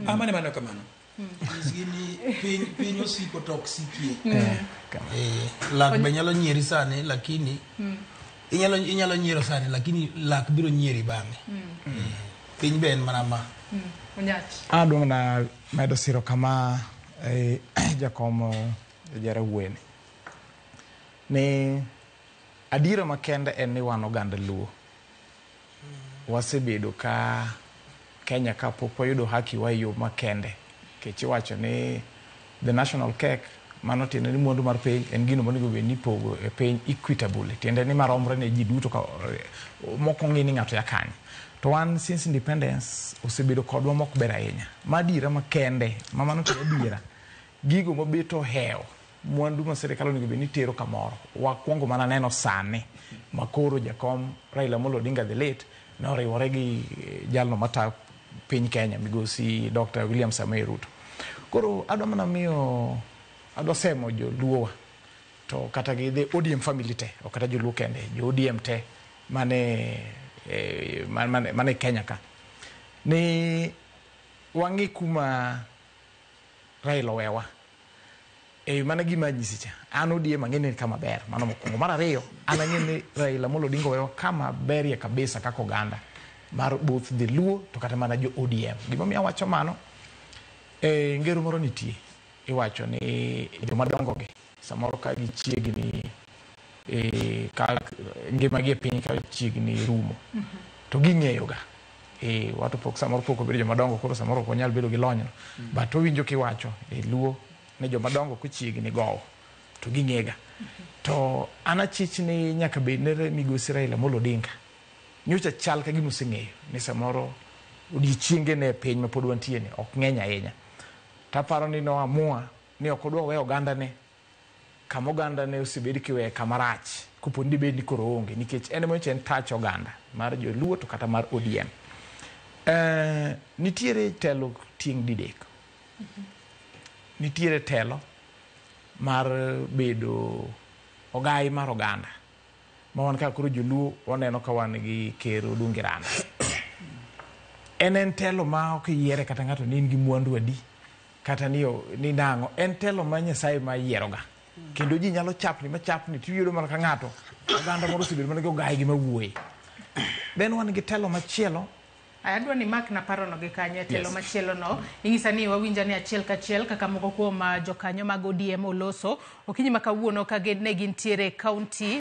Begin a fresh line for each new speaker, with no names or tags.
Amane mano kamano.
Nyisgi ni piny piny osiko to ok sikie. Eh, lak be nyalo nyieri sani lakini inyalo inyalo nyiero sani lakini lak biro nyieri bang'e. Eh, piny be en mana ma.
Onyach.
Adwa mana medo siro kama eh, jakom eh, Jarawuoyeni ni adiera makende en ni wan oganda Luo wasebedo ka Kenya ka pok wayudo haki wa e yo makende nikech iwacho ni the national cake mano tiende ni mwandu mar piny en gino monego bed ni ipogo e piny equitably tiende ni maromre ne ji duto ka mok ong'i ni ng'ato ya kanye to wan since independence osebedo kodwa mok ber ahinya ma adiera makende ma mano to adiera gigo mabet ohewo mwandu ma sirikal onego bed ni tero kamoro wakwongo mana neno sani makoro jakom Raila Amolo Odinga the late noriwore gi jalno matayo piny Kenya migosi Dr. William Samoei Ruto. Koro adwa mana miyo adwa semo joluowa to kata gi the ODM family te ok kata joluo kende jo ODM te mane, eh, mane, mane Kenya ka ni wang'i kuma Raila owewa e mana gima anyisi cha an ODM ang'e ni kama ber mano mokwongo mar ariyo an ang'e ni Raila Amolo Odinga owewa kama berie kabisa kaka oganda mar both the Luo to kata mana jo ODM gimomiyo awacho mano e ngero moro nitie iwacho ni jomadongo gi samoro ka gichiegni e, ka ngimagi e piny ka chiegni rumo to ging'eyo ga e, watu pok samoro pok obedo jomadongo koro samoro ok wanyal bedo gi lonyno but owinjo kiwacho e Luo ni jomadongo kochiegni gowo to ging'ega to an achich ni nyaka bed ne migosi Raila Amolo Odinga nyocha chal ka gima oseng'eyo ni samoro odiechienge ne e piny ma pod wantie ni ok ng'eny ahinya taparo ni noamua ni ok odwa weyo oganda ne kama oganda ne osebed kiweye kama rach kopo ni dibed ni koro oonge nikech en emocha en tach oganda mar joluo to kata mar ODM. Eh, nitiere telo tieng' didek. Nitiere telo mar bedo ogai mar oganda ma wan kaka koro joluo waneno ka wan gi ker Odungi Randa. En en telo ma ok yiere kata ng'ato ni in gi mwandu adi kata ni, ni nang'o en telo ma Nyasaye ma yieroga kendo ji nyalo chapni ma chapni tiyudo mana ka ng'ato oganda moro osebedo mana gi ogai gi mawuoye then wan gi telo machielo
Adwa ni mak na parono gi kanyo e telo
Yes.
machielo no. Inyisa ni wawinja ni achiel kachiel kaka moko kuom jokanyo mag ODM oloso okinyi ma kawuono ka ne gintiere e kaunti.